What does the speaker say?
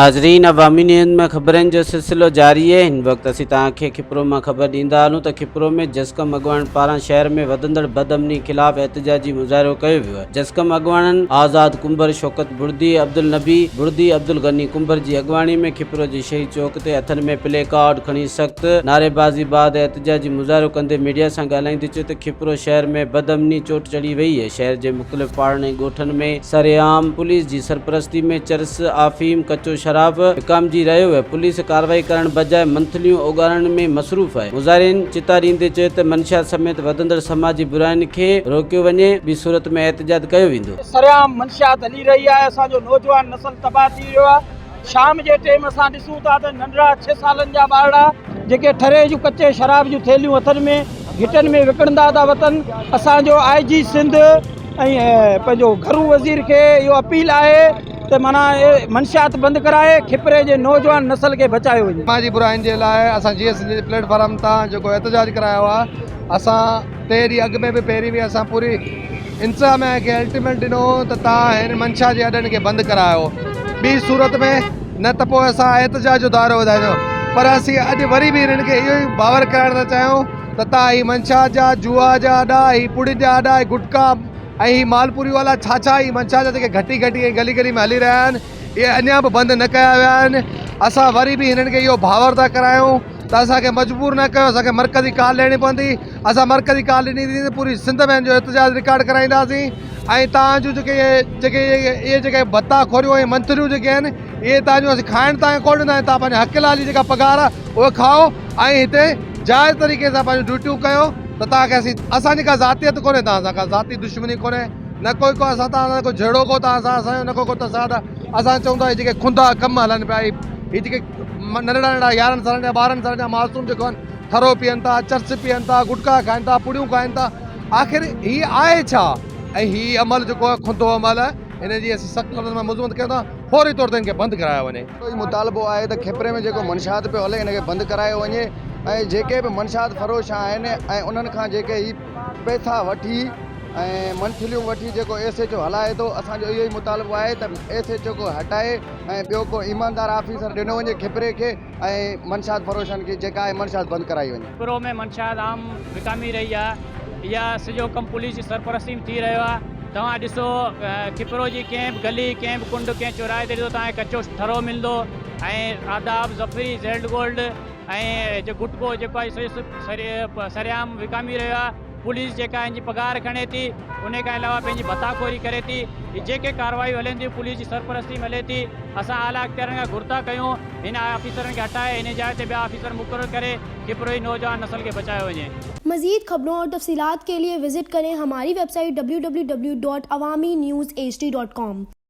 ناظرين عوامي نيوز ۾ خبرن جو سلسلو جاري اهي هن وقت اسين توهان کي کپرو مان خبر ڏيندا هلون ته کپرو ۾ جسقم اڳواڻن پاران شهر ۾ وڌندڙ بدامني خلاف احتجاجي مظاهرو ڪيو ويو آهي جسقم اڳواڻن آزاد ڪنڀر شوڪت بڙدي عبدالنبي بڙدي عبدالغني ڪنڀر جي اڳواڻي ۾ کپرو جي شهيد چوڪ تي هٿن ۾ پلي ڪارڊ کڻي سخت نعريبازي بعد احتجاجي مظاهرو ڪندي ميڊيا سان ڳالهائيندي چيو ته کپرو شهر ۾ بدامني چوٽ چڙهي وئي آهي شهر جي مختلف پاڙن ۽ ڳوٺن ۾ سرعام پوليس جي سرپرستي ۾ چرس، آفيم، ڪچو شراب وڪامجي رهيو آهي، پوليس ڪارروائي ڪرڻ بجاء منٿليون اوڳاڙڻ ۾ مصروف آهي، مظاهرين چتاء ڏيندي چيو ته منشيات سميت وڌندڙ سماجي براين کي روڪيو وڃي، ٻي صورت ۾ احتجاج ڪيو ويندو. سرعام منشيات هلي رهي آهي، اسان جو نوجوان نسل تباهه ٿي رهيو آهي، شام جي ٽيم اسان ڏسون ٿا ته ننڍڙا ڇهه سالن جا ٻارڙا جيڪي ٺري جون ڪچي شراب جون ٿيلهيون هٿن ۾ گهٽن ۾ وڪڻندا ٿا وتن اسان جو آء جي سنڌ ۽ پنهنجو گهرو وزير کي اهو اپيل آهي ته معنيٰ منشيات بند ڪرائي کپري جي نوجوان نسل کي بچايو وڃي. سماجي براين جي لاء اسان جي ايس جي پليٽ فارم تان جيڪو احتجاج ڪرايو آهي اسان ٽي ڏينهن اڳ ۾ به پهرين به اسان پوري انتظاميا کي الٽيميٽ ڏنو هو ته توهان هن منشا جي اڏن کي بند ڪرايو ٻي صورت ۾ نه ته پوء اسان احتجاج جو دائرو وڌائيندو پر اسين اڄ وري به هنن کي اهو ئي باور ڪرائڻ ٿا چاهيون ته توهان هي منشا جا جوا جا اڏا هي پڙين جا اڏا هي گٽڪا ۽ هي مالپوري والا ڇا ڇا هي منشا جا جيڪي گهٽي گهٽي ۽ گلي گلي ۾ هلي رهيا آهن اهي اڃا به بند نه ڪيا ويا آهن اسان وري به هنن کي اهو باور ٿا ڪرايون ته اسان کي مجبور نه ڪيو اسان کي مرڪزي ڪال ڏيڻي پوندي اسان مرڪزي ڪال ڏني ته پوري سنڌ ۾ هن جو احتجاج رڪارڊ ڪرائينداسين ۽ توهان جون جيڪي اهي جيڪي اهي جيڪي ڀتا خوريون ۽ منٿليون جيڪي آهن اهي توهان جون اسين کائڻ توهان کي ڪونه ڏيندا آهيون توهان پنهنجي حق لال جي جيڪا پگهار آهي اها کائو ۽ هتي جائز طريقي سان پنهنجون ڊيوٽيون ڪيو ته توهان کي اسين اسان جي ڪا ذاتيت ڪونهي توهان سان ڪا ذاتي دشمني ڪونهي نه ڪوئي ڪو اسان توهان سان ڪو جهيڙو ڪو توهان سان اسان جو نه ڪو ڪو تضاد آهي اسان چئون ٿا هي جيڪي کنڌا ڪم هلن پيا هي هي جيڪي ننڍڙا ننڍڙا يارهن سالن جا ٻارهن سالن جا معصوم جيڪو آهن ٺرو پيئن ٿا چرس پيئن ٿا گٽڪا کائن ٿا پڙيون کائن ٿا آخر هي آهي ڇا ۽ هي عمل جيڪو آهي کنڌو عمل آهي هن جي اسين سخت لفظن ۾ مذمت ڪيون ٿا فوري طور تي هن کي بند ڪرايو وڃي. اهو ئي مطالبو آهي ته کپري ۾ جيڪو منشيات پيو هلي ان کي بند ڪرايو وڃي ۽ جيڪي به منشيات فروش آهن ۽ انهن کان جيڪي هي پئسا وٺي ۽ منٿليون وٺي جيڪو ايس ايڇ او هلائي ٿو اسان جو اهو ئي مطالبو آهي ته ايس ايڇ او کي هٽائي ۽ ٻيو ڪو ايماندار آفيسر ڏنو وڃي کپري کي ۽ منشيات فروشن کي جيڪا آهي منشيات بند ڪرائي وڃي. کپرو ۾ منشيات عام وڪامي رهي آهي اها سڄو ڪم پوليس جي سرپرستي ۾ ٿي رهيو آهي توهان ڏسو کپرو جي ڪنهن به گلي ڪنهن به ڪنڊ ڪنهن چوراهي تي ڏسو توهان کي ڪچو ٺرو ملندو ۽ آداب ظفري زيلڊ گولڊ ۽ جي گٽڪو جيڪو آهي سو سرعام وڪامي رهيو آهي پوليس جيڪا ان جي پگهار کڻي ٿي ان کان علاوه پنهنجي ڀتا خوري ڪري ٿي هي جيڪي ڪاروايون هلين ٿيون پوليس جي سرپرستي ۾ هلي ٿي اسان اعليٰ اختيارين کان گهر ٿا ڪيون هن آفيسرن کي هٽائي ان جاء تي ٻيا آفيسر مقرر ڪري کپرو جي نوجوان نسل کي بچايو وڃي. مزيد خبرون اور تفصيلات کے لئے وزٽ کریں ہماری web site www.awamiNewsHD.com.